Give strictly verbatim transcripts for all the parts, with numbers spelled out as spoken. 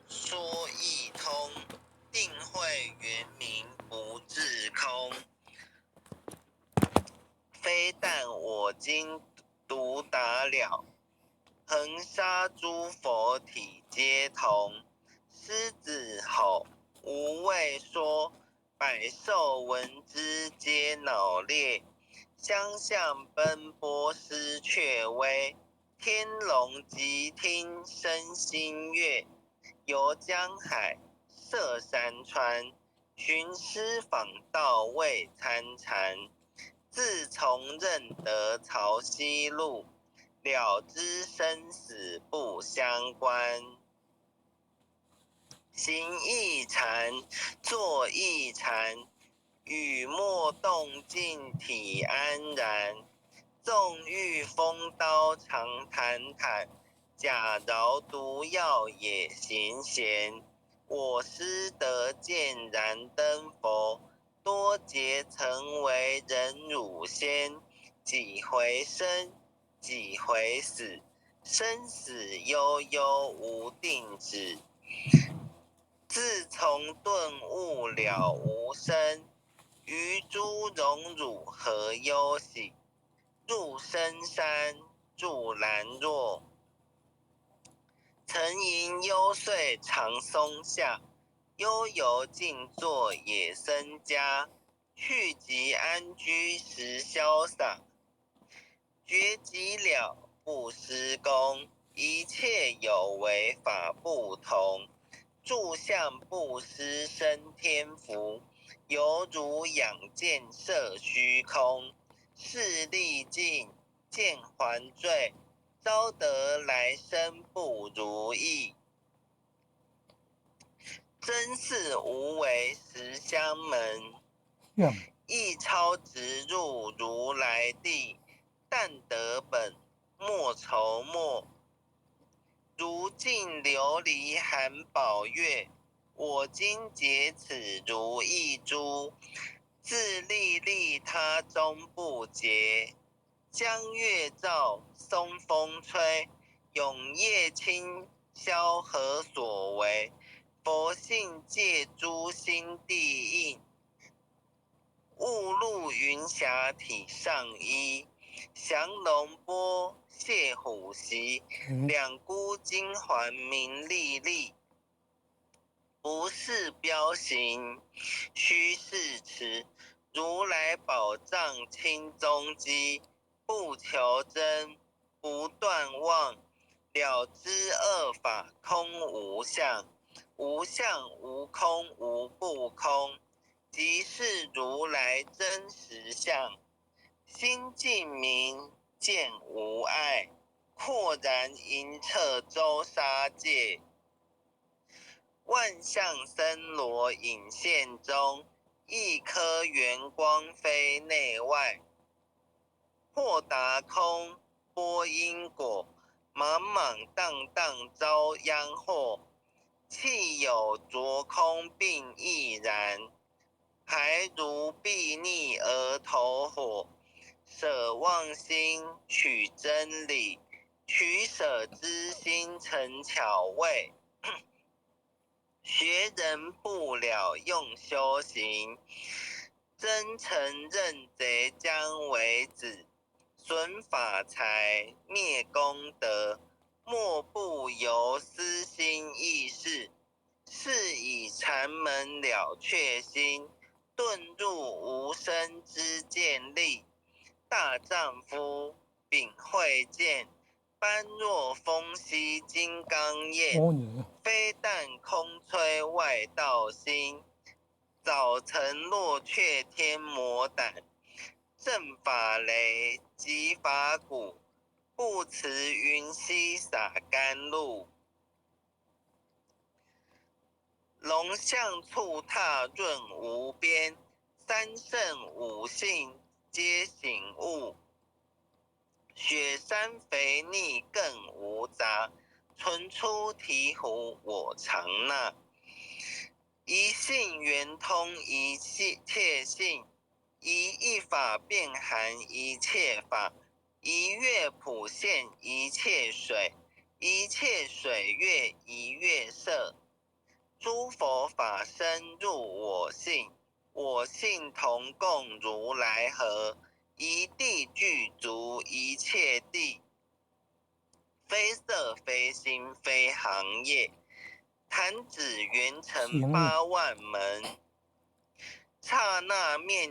说一通，定会圆明不至空。非但我今独达了，恒沙诸佛体皆同。狮子吼，无畏缩，百兽闻之皆脑裂，相向奔波失却威。天龙即听身心悦，游江海，涉山川，寻师访道未参禅。自从认得潮汐路，了知生死不相关。行亦禅，坐亦禅，语莫动静体安然。纵遇风刀常坦坦，假饶毒药也咸咸。我师得见燃灯佛，多劫曾为忍辱仙。几回生，几回死，生死悠悠无定止。自从顿悟了无生，于诸荣辱何忧喜？入深山，住兰若，沉吟幽邃长松下，悠游静坐野僧家。去即安居时潇洒，觉即了不思功。一切有为法不同，住相布施生天福，犹如仰见色虚空。视历尽，见还罪，招得来生不如意。真似无为十相门，亦超直入如来地。但得本，莫愁没。如镜琉璃含宝月，我今结此如意珠。自利利他终不竭，江月照，松风吹，永夜清宵何所为？佛性借诸心地应，误入云霞体上衣。降龙波，谢虎袭，两孤金环明历历。不似标形，虚似池，如来宝藏清踪迹。不求真，不断妄，了知二法空无相。无相无空无不空，即是如来真实相。心净明，见无碍，阔然盈彻周沙界。万象森罗影现中，一颗圆光飞内外。豁达空，波因果，茫茫荡荡遭殃祸。气有着空病亦然，还如睥睨额头火。舍妄心，取真理，取舍之心成巧慧。学人不了用修行，真诚认贼将为子。损法财，灭功德，莫不由私心意识。是以禅门了却心，顿入无生之见力。大丈夫，秉慧见，般若风息金刚焰。非但空吹外道心，早曾落却天魔胆。正法雷，即法鼓，不辞云溪洒甘露。龙象处踏润无边，三圣五性皆醒悟。雪山肥腻更无杂，存出醍醐我常纳。一性圆通一切性，一一法遍含一切法。一月普现一切水，一切水月一月舍。诸佛法身入我性，我性同共如来和，一地具足一切地，非色非心非行业。弹指圆成八万门，刹那灭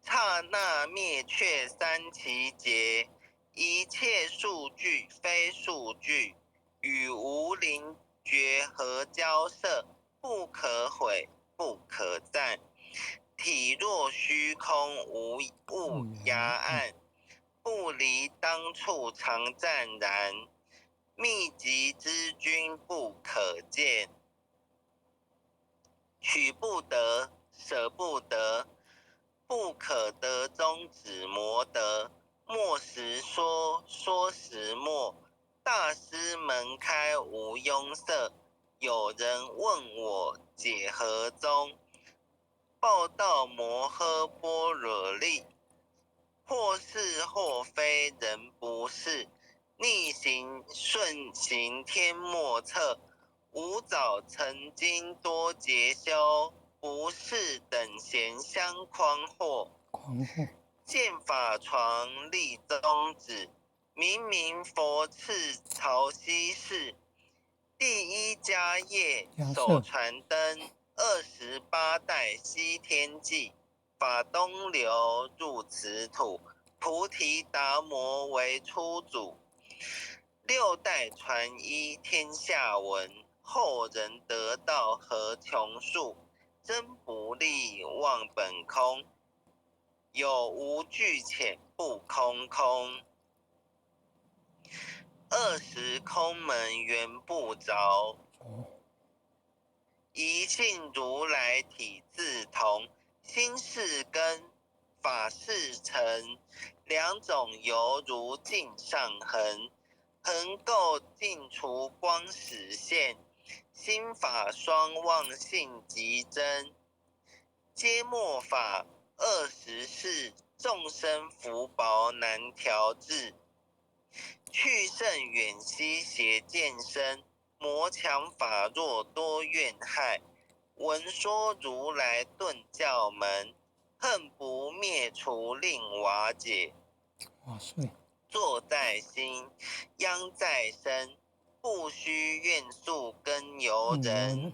刹那灭却三期劫。一切数俱非数俱，语无灵觉何交涉，不可毁，不可赞。体若虚空，无物压岸，不离当处常湛然。密集之君不可见，取不得，舍不得，不可得中止魔得。默时说，说时默，大师门开无拥塞。有人问我解何宗，报道摩诃般若力，或是或非人不是，逆行顺行天莫测。吾早曾经多劫修，不是等闲相诓惑。诓惑。见法床立宗旨，明明佛赐潮汐室，第一迦叶，首传灯，二十八代西天记。法东流入此土，菩提达摩为初祖。六代传医天下闻，后人得道何穷数。真不立忘本空，有无俱浅不空空。二十空门圆不着，一性如来体自同。心是根，法是尘，两种犹如镜上恒。恒垢尽除光始现，心法双旺性即真。皆末法，二十世，众生福薄难调制。去甚远兮邪见生，魔强法弱多怨害。闻说如来顿教门，恨不灭除令瓦解。哇塞！坐在心，央在身，不须怨诉更由人。嗯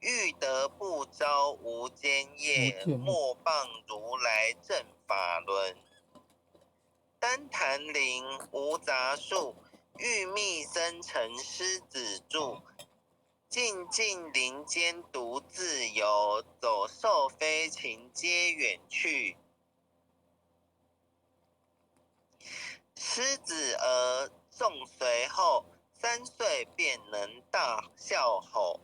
欲得不遭无间业，无间业。莫傍如来正法轮。丹潭林无杂树，欲觅僧乘狮子住。尽尽林间独自游，走兽飞禽皆远去。狮子儿纵随候，三岁便能大啸吼。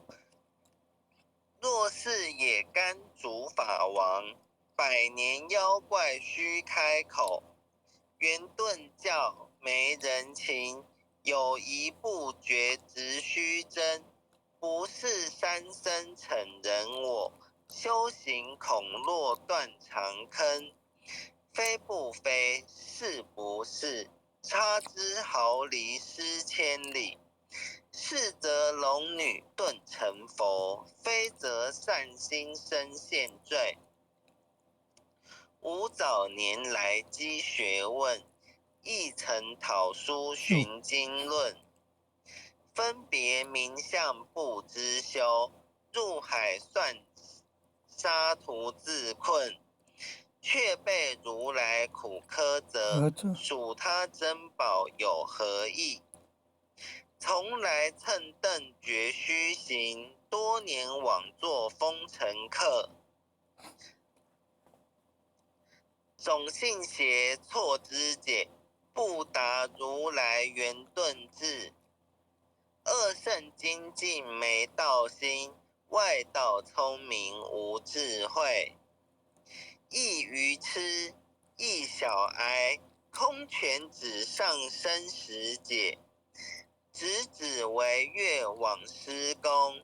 若是野干竺法王，百年妖怪须开口。圆顿教没人情，有疑不决直须争。不是山僧逞人我，修行恐落断长坑。非不非，是不是，差之毫厘失千里。是则龙女顿成佛，非则善心生现罪。吾早年来积学问，亦曾讨书寻经论。分别名相不知休，入海算沙徒自困。却被如来苦诰责，诰责。数他珍宝有何益？从来乘镫觉虚行，多年枉作风尘客。总信邪错知解，不达如来圆顿智。恶圣精进没道心，外道聪明无智慧。亦愚痴，亦小癌，空拳指上生死解，直指惟越枉施功。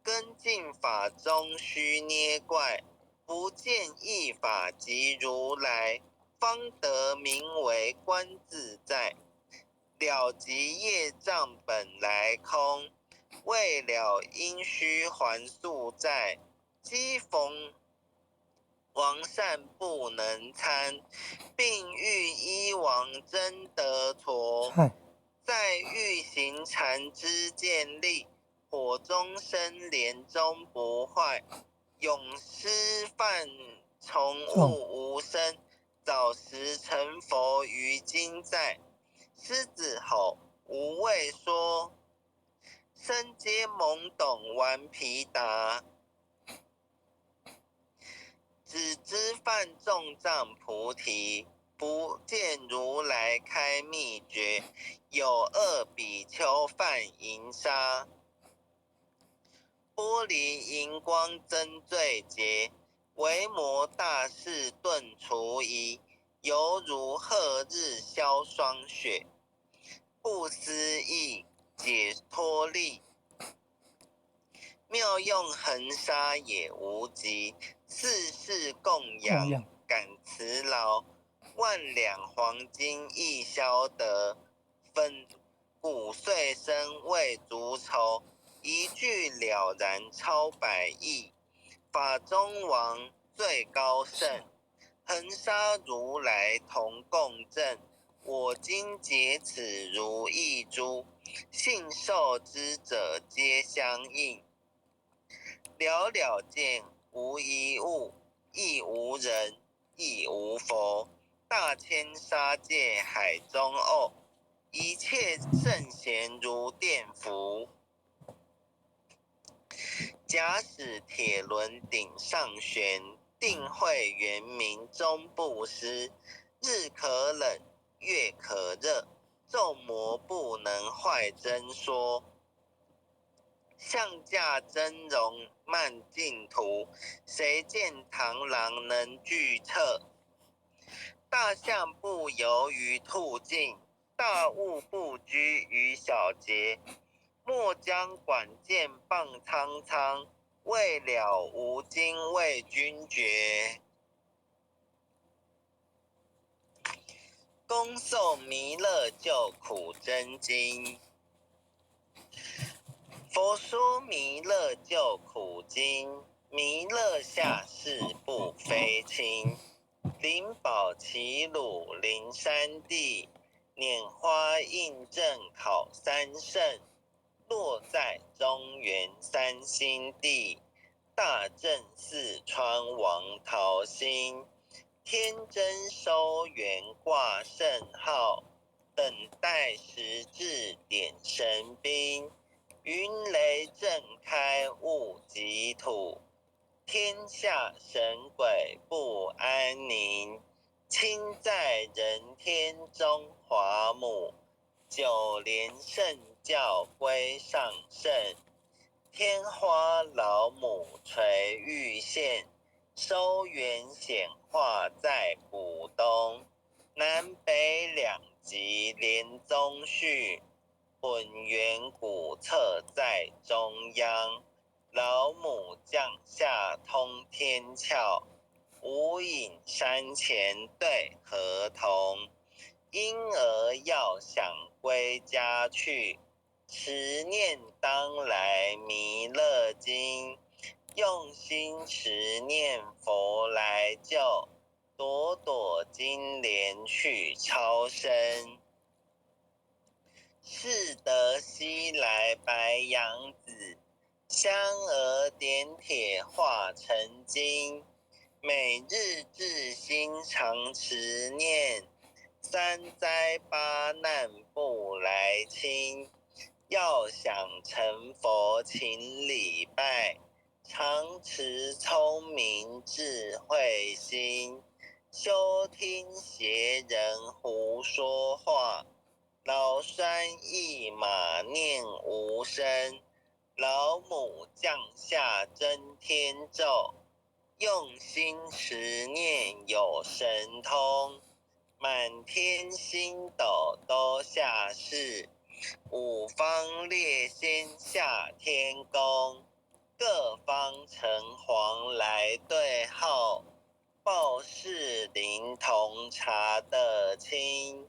根净法中须捏怪，不见一法即如来，方得名为观自在。了即业障本来空，未了应须还宿债，机逢王膳不能餐，并欲依王争得笤。嗨。再欲行禅之见立，火中生莲终不坏。永失饭从物无生，早时成佛于今在。狮子吼，无畏缩，僧皆懵懂顽皮答。只知饭重障菩提，不见如来开密诀，有恶比丘饭盈沙。玻璃银光增罪劫，为魔大士顿除疑，犹如夏日消霜雪，不思议解脱力。妙用恒沙也无极，四世供养感慈劳，万两黄金亦销得，粉 骨碎身未足酬，一句了然超百亿。法中王最高圣，恒沙如来同共振。我今解此如意珠，信受之者皆相应。 了了见，无一物，亦无人，亦无佛。大千沙界海中沤，一切圣贤如电浮。假使铁轮顶上悬，定慧圆明终不失。日可冷，月可热，众魔不能坏真说。 象驾峥嵘漫净土，谁见螳螂能拒掣？大象不游于兔径，大物不居于小节。莫将广见傍苍苍，未了吾今为君绝。 恭诵弥勒救苦真经。佛说弥勒救苦经，弥勒下世不非亲。灵宝齐鲁灵山地，拈花映正考三圣。 落在中原三星地，大震四川王陶兴。天真收元挂圣号，等待时至点神兵。云雷震开物及土，天下神鬼不安宁。卿在人天中华母， 九莲圣教归上圣，天花老母垂玉线，收元显化在古东。南北两极莲宗序，本源古册在中央。 老母降下通天窍，无影山前对河童。婴儿要想归家去，持念当来弥勒经。用心持念佛来救，朵朵金莲去超生。 适得西来白羊子，香娥点帖化成金。每日至心常持念，三灾八难不来侵。要想成佛勤礼拜， 常持聪明智慧心，休听邪人胡说话。劳酸一马念无声，老母降下真天咒，用心持念有神通。满天星斗都下世，五方列仙下天宫。 各方城隍来对号，报事灵童查得清。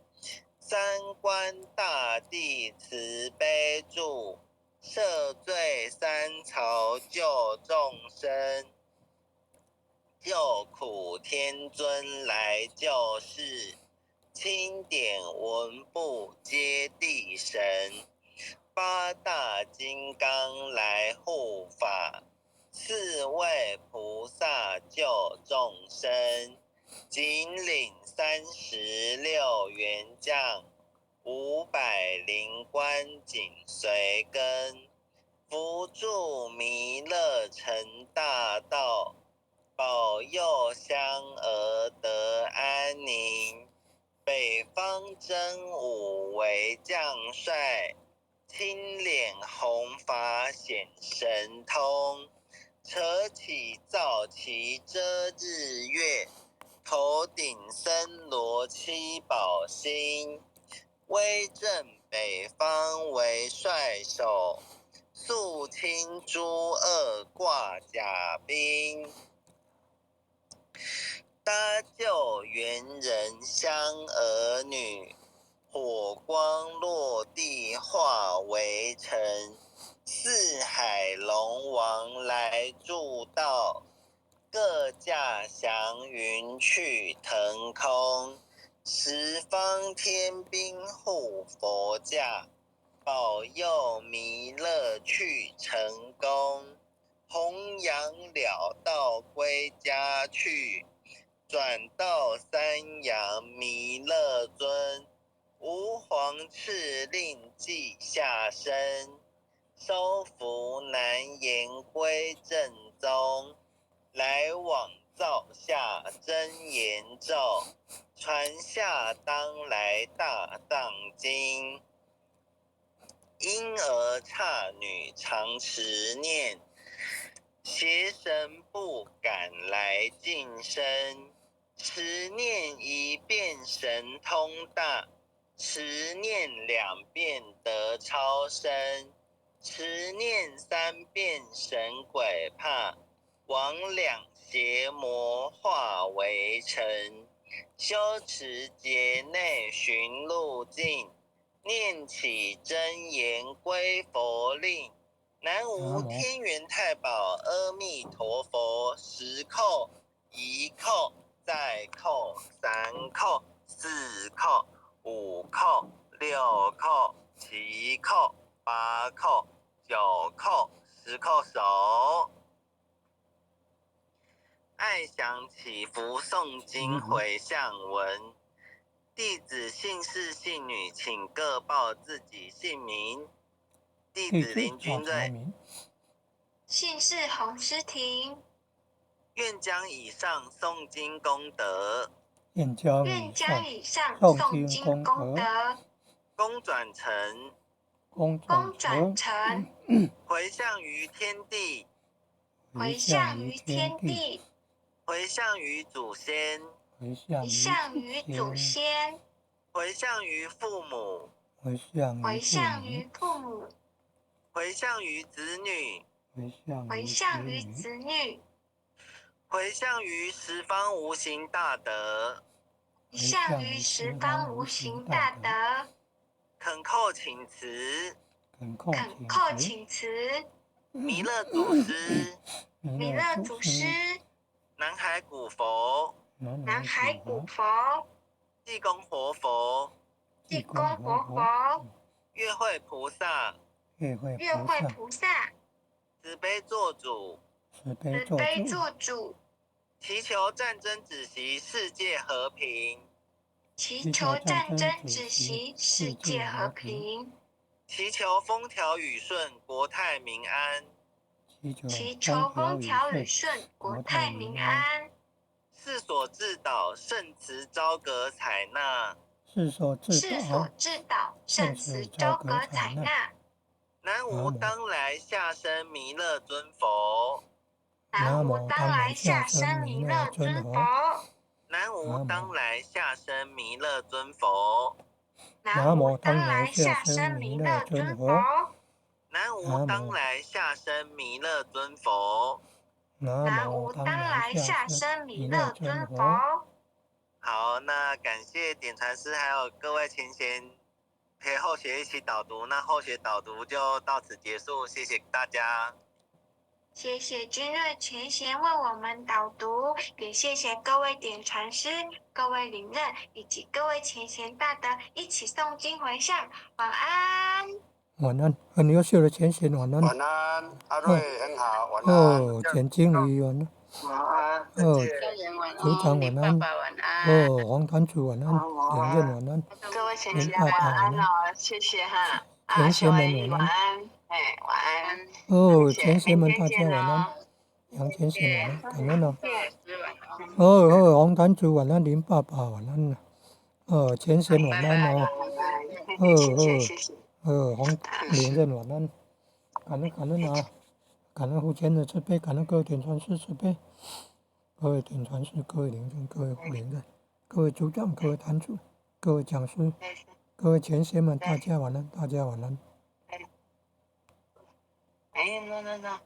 三官大帝慈悲助，赦罪三朝救众生，救苦天尊来救世，钦点文部揭谛神，八大金刚来护法，四位菩萨救众生，紧领三十六员将，五百灵官紧随跟，扶助弥勒成大道，保佑香娥得安宁。北方真武为将帅，青脸弘法显神通，扯起皂旗遮日月，头顶森罗七宝星，威震北方为帅首，肃清诸恶挂甲兵。搭救元人香娥女，火光落地化为尘，四海龙王来助道，各驾祥云去腾空，十方天兵护佛驾，保佑弥勒去成功。 弘扬了道归家去，转到三阳弥勒尊，吾皇敕令即下生，收服难言归正宗，来往灶下真言咒，传下当来大藏经。 婴儿刹女常持念，邪神不敢来近身。持念一遍神通大，持念两遍得超生，持念三遍神鬼怕，魍魉邪魔化为尘。修持劫内寻路径， 念起真言归佛令，南无天元太保阿弥陀佛，十叩，一叩，再叩，三叩，四叩，五叩，六叩，七叩，八叩，九叩，十叩首。 爱响祈福诵经回向文。弟子姓氏姓女，请各报自己姓名。弟子林君瑞。姓氏洪诗婷。愿将以上诵经功德。愿将以上诵经功德。公转成。 公转成。回向于天地。回向于天地。回向于祖先。回向于祖先。回向于父母。回向于父母。回向于子女。回向于子女。 回向于十方无形大德。回向于十方无形大德。恳叩请慈。恳叩请慈。弥勒祖师。弥勒祖师。南海古佛。南海古佛。济公活佛。济公活佛。月慧菩萨。月慧菩萨。 慈悲做主。慈悲做主。祈求战争止息，世界和平。祈求战争止息，世界和平。祈求风调雨顺，国泰民安。祈求风调雨顺，国泰民安。 世所至島，圣慈昭格採納。世所至島，聖慈昭格採納。南無當來下生彌勒尊佛。南無當來下生彌勒尊佛。南無當來下生彌勒尊佛。南无当来下生弥勒尊佛。南无当来下生弥勒尊佛。南无当来下生弥勒尊佛。好，那感谢点传师还有各位前贤。陪后学一起导读，那后学导读就到此结束，谢谢大家。谢谢君瑞前贤为我们导读，也谢谢各位点传师、各位领任以及各位前贤大德一起诵经回向。晚安。晚安，很优秀的前贤，晚安。晚安，阿瑞，哦。很好，晚安。哦，简经理，晚安。晚安，哦，再见。组长，晚安。林爸爸，晚安。哦，黄坛主，晚安。哦，晚安。领任，晚安。各位前贤，林爸爸，晚安。晚安哦，谢谢哈。啊，前贤们，小阿姨，晚安。晚安。哎，晚安。哦，谢谢。前贤们，大家晚安。杨前贤，晚安。感恩哦。谢谢。哦，哦，黄坛主，晚安。林爸爸，晚安。哦，前贤，晚安哦。哦，谢谢，哦，谢谢。哦，黄领任，晚安。感恩，感恩啊。感恩护前的慈悲，感恩各位点传师慈悲。各位点传师，各位领任，各位护领任，各位组长，各位坛主，各位讲师，各位前贤们，大家晚安，大家晚安。哎，那，那，那，